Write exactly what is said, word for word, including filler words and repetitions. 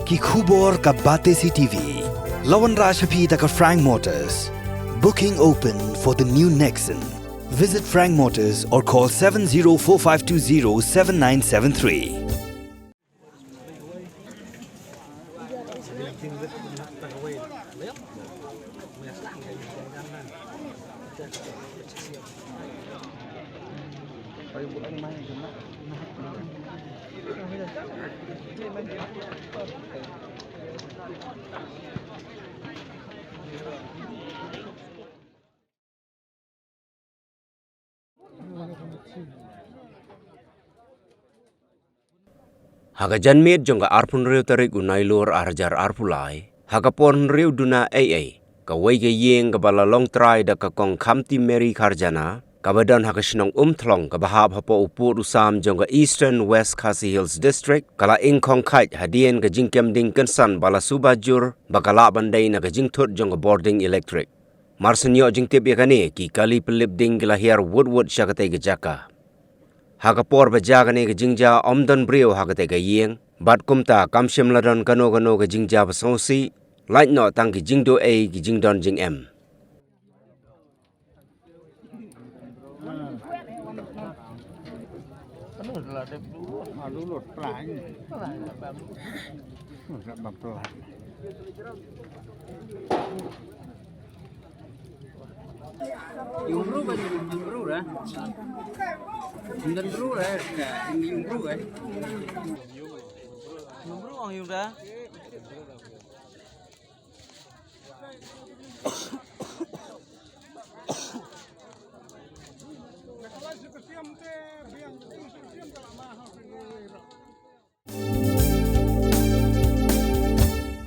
Ki khubor ka Batesi T V. La wanrah sha phi da ka Frank Motors. Booking open for the new Nexon. Visit Frank Motors or call seven zero four five two zero seven nine seven three. Ha ka janmiet jong ka arphew hynriew tarik u Nailur arhajar arphew lai, ha ka por hynriew duna eiei, kawei ka ïing kaba la long trai da ka Kong Khamti Mary Kharjana, kaba don ha ka shnong Umthlong kaba hap hapoh u pud u sam jong ka Eastern West Khasi Hills District, ka la ingkhong khait hadien ka jingkem ding kynsan ba la suba jur ba ka lah ban dei na ka jingthut jong ka bording elektrik. Mar shen ïoh jingtip ïa kane, ki kali pynlip ding ki la hiar wut wut sha katei ka jaka. Ha ka por ba jia kane ka jingjia ym don briew ha katei ka ïing, bad kumta kam shym la don kano kano ka jingjia ba sngewsih, lait noh tang ki jingduh ei ki jingdon jingem. Yung bru ba, yung bru ra. Yung bru ra, yung bru eh. Yung bru ang yung ra.